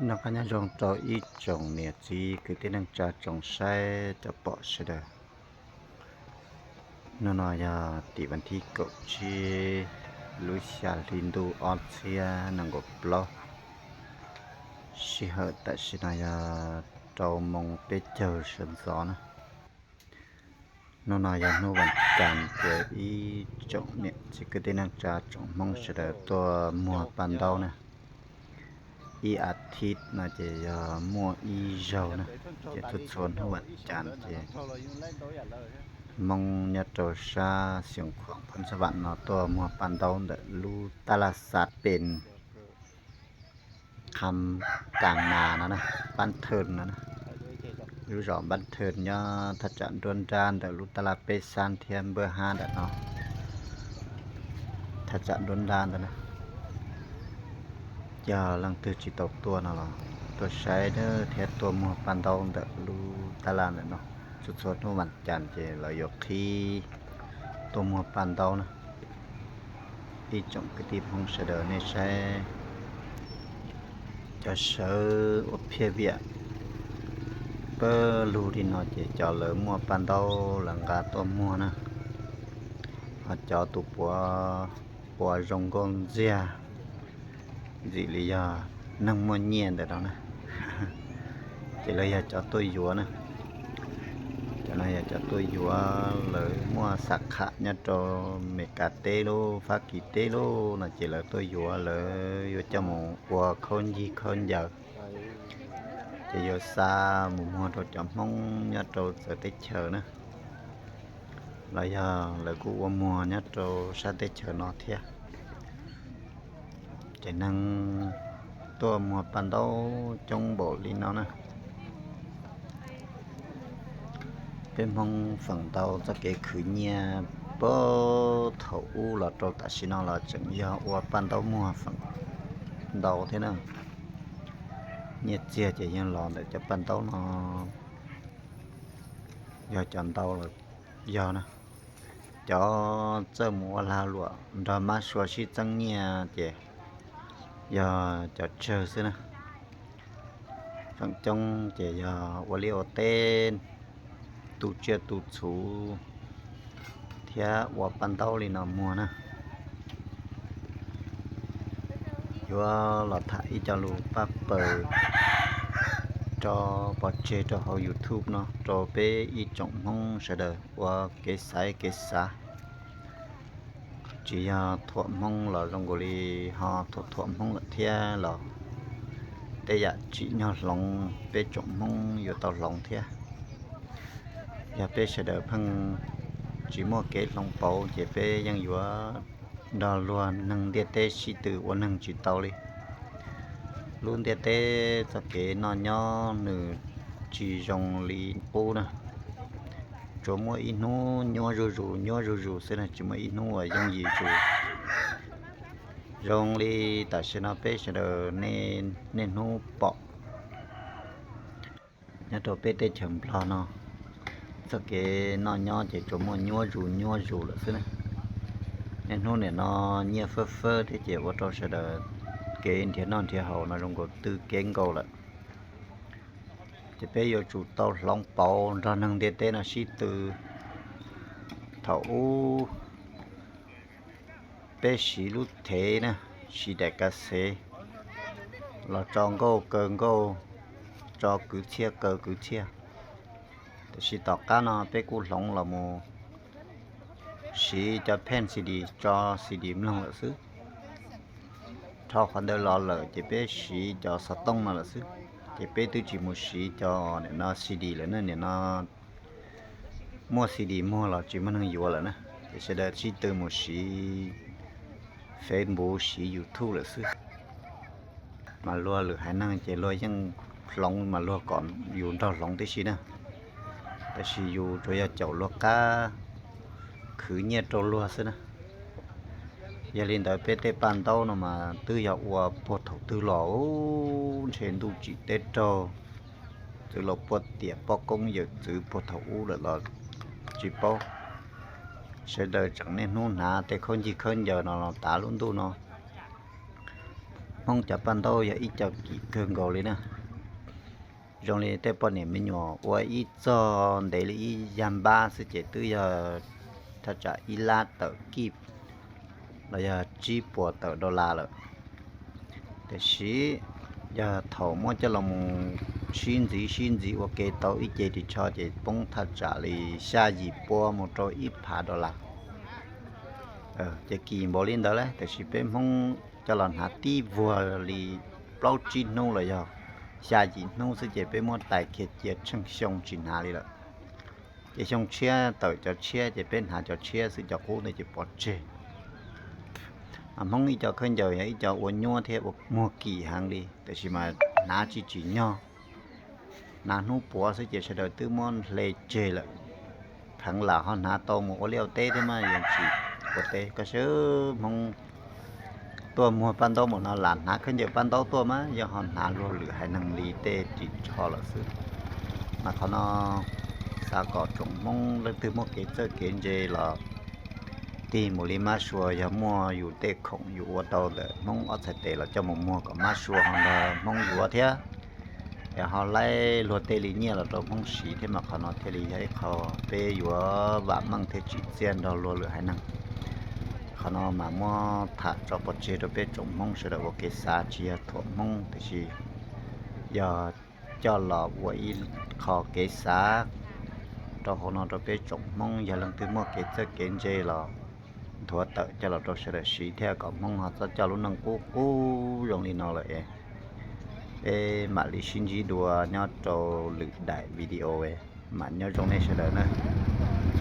Noj qab nyob zoo rau ib tsoom niam txiv kwv tij neej tsa tsoom saib cov pom sawv daws. Hnub no yog tim vas thib kaum tsib lub xya hli ntuj ob txhiab nees nkaum plaub. Sij hawm tam sim no yog rau moos peb caug sawv ntxov na. Hnub no yog hnub vas cas ces ib tsoom niam txiv kwv tij neej tsa tsoom Hmoob sawv daws tuaj muag paj ntaub na. Ib as thiv no ces yog muaj ib zaug na, ces txhua txhua hnub vas cas ces Hmoob nyob rau sab Xeev Khuam Phoo Xab Vam no tuaj muag paj ntaub ntawm lub tab laj xav pes Kham Kas Nas no, Npab Thawj no, lub zos Npab Thawj nyob thaj tsam nruab nrab ntawm lub tab laj peb xab thiab npawb hab ntawm no, thaj tsam nruab nrab ntawd na. Yog leej twg tsis tau tuaj no los tuaj saib thiab tuaj muag paj ntaub ntawm lub tab laj ntawm no. Txhua txhua hnub vas cas ces lawv yuav qhib tuaj muag paj ntaub na. Ib tsoom kwv tij Hmoob sawv daws nej saib, cov sawv ua phiaj viam pawg lug li no ces cov lawv muaj paj ntaub lawv nqa tuaj muag na. Ho cov tus puav puas zoo nkauj ntxiag ntxim li yog neeg muaj nyiaj ntawm no na, ces lawv yog cov tuaj yuav na. Cov no yog cov tuaj yuav, lawv muaj xab kham nyob rau Mes Kas teb lub Fab Kis teb lub no ces lawv tuaj yuav, lawv yuav coj mus ua khaub ncig khaub ncaws, ces yuav xa mus muag rau cov Hmoob nyob rau txawv teb chaws na, los yog lawv kuj ua muag nyob rau sab teb chaws no thiab. Ces neeg tuaj muag paj ntaub coob npaum li no na. Peb Hmoob feem ntau txoj kev khwv nyiaj puag thaum ub los rau tam sim no los tseem yog ua paj ntaub muag feem ntau thiab na. Nyiaj txiag ces yeej los ntawm cov paj ntaub no, yog cov ntau los yog na. Cov txawj mus ua lag luam nrog mab sua sib txeeb nyiaj ces yog cov tsawg xwb na. Feem coob ces yog ua liaj ua teb, tu tsiaj tu txhuv thiab ua paj ntaub li no muag na. Yuav los tham ib co lus paj paws rau pov tseg rau hauv YouTube no rau peb ib tsoom Hmoob sawv daws ua kev xaiv kev xav. Tsis yog thuam Hmoob los zoo nkaus li ho thuam thuam Hmoob lawm thiab los tej yam tsim nyog hloov peb tsoom Hmoob yuav tau hloov thiab. Yog peb sawv daws pheej tsis muaj kev hloov pauv ces peb yeej yuav nrog luag neeg ntiaj teb sib tw ua neeg tsis tau li. Lub ntiaj teb txoj kev noj nyob nws tsis zoo li qub na. Tsuas muaj ib hnub nyuaj zuj zus nyuaj zuj zus xwb na, tsis muaj ib hnub uas yooj yim zus. Zoo li tam sim no peb sawv daws niaj hnub pom nyob rau peb teb chaws Nplog no, txoj kev noj nyob ces tsuas muaj nyuaj zus nyuaj zus lawm xwb na. Niaj hnub nim no nyiaj fawb fawb thiab ces ua rau sawv daws kev nrhiav noj nrhiav haus no zoo nkaus tw kev nkaus lawm. Ces peb yuav tsum tau hloov pauv nrog neeg ntiaj teb no sib tw. Thaum ub peb siv lub thev na, siv daim kav xev los tso nkauj kaw nkauj, tso kwv txhiaj kaw kwv txhiaj. Tiam sis tom qab no peb kuj hloov los mus siv cov pheej C D tso C D mloog lawm xwb. Dhau qhov ntawd los lawm ces peb siv cov xov tooj no lawm xwb. Ces peb twb tsis mus siv cov nim no C D lawm na, nim no muaj C D muag los tsis muaj neeg yuav lawm na, ces sawv daws sib tw mus siv Facebook siv YouTube lawm xwb. Mas luag lwm haiv neeg ces luag yeej hloov mas luag kom yus nrog hloov tib si na, tab sis yus tsuas yog caum luag qab khwv nyiaj rau luag xwb na. Yog li ntawd peb tej paj ntaub no mas twb yog ua puag thaum twg los, ntshe ntuj tsim teb raug, txwv laus puag tiam poj koob yawm txwv puag thaum ub lawm los tsis paub. Sawv daws tseem niaj hnub hnav tej khaub ncig khaub ncaws no los tav lub ntuj no. Hmoob cov paj ntaub yog ib co kim kawg nkaus li na. Zoo li tej poj niam me nyuam ua ib txog ntev li ib yag npab xwb ces twb yog thaj tsam ib lab tawm kij los yog tsib puas tawm dollar lawm. Tiam sis yog thaum muab coj los mus sib ntxiv sib ntxiv ua ke tau ib ce ris tsho ces poob thaj tsam li xya yim puas mus rau ib phav dollar. Ces kim npaum li ntawd lawm, tiam sis peb Hmoob coj los hnav tib vuag li plaub tsib hnub los yog xya yim hnub xwb ces peb muab tais kiag cia tsheej xyoo tsis hnav li lawm. Ces xyoo tshiab tawm cov tshiab ces peb hnav cov tshiab xwb, cov qub ntawd ces pov tseg. Mas Hmoob ib co khaub ncaws yog ib co ua nyuaj thiab ua muag kim heev li, tiam sis mas hnav tsis tsim nyog. Hnav hnub puav xwb ces sawv daws twb muab hle tseg lawm. Pheev lam ho hnav tau mus ua liaj ua teb thiab mas yeej tsis ua teb. Koj saib Hmoob tuaj muag paj ntaub mus no lam hnav khaub ncaws paj ntaub tuaj mas yeej ho hnav luag lwm haiv neeg li tej ris tsho lawm xwb. Mas qhov no xav kom tsoom Hmoob leej twg muaj kev txawj kev ntse los tig mus li mab sua, yog muaj yus tej khoom yus ua tau ntawm Hmoob ob txhais tes los coj mus muag kom mab sua ho nrog Hmoob yuav thiab. Es ho laib luag tej li nyiaj los rau Hmoob siv thiab mas qhov no thiaj li yog ib qho peb yuav vam meej thiab tsim txiaj nrog luag lwm haiv neeg. Qhov no mas muab tham tso pov tseg rau peb tsoom Hmoob sawv daws ua kev xav, tsis yog thuam Hmoob tiam sis yog coj los ua ib qho kev xav rau hauv no rau peb tsoom Hmoob. Yog leej twg muaj kev txawj kev ntse los nthuav tawm coj los rau sawv daws siv thiab kom Hmoob ho txhob coj lub neej qub qub zoo li no lawm es peb mam li sib ntsib dua nyob rau lwm daim video. Mam nyob zoo nej sawv daws nawb.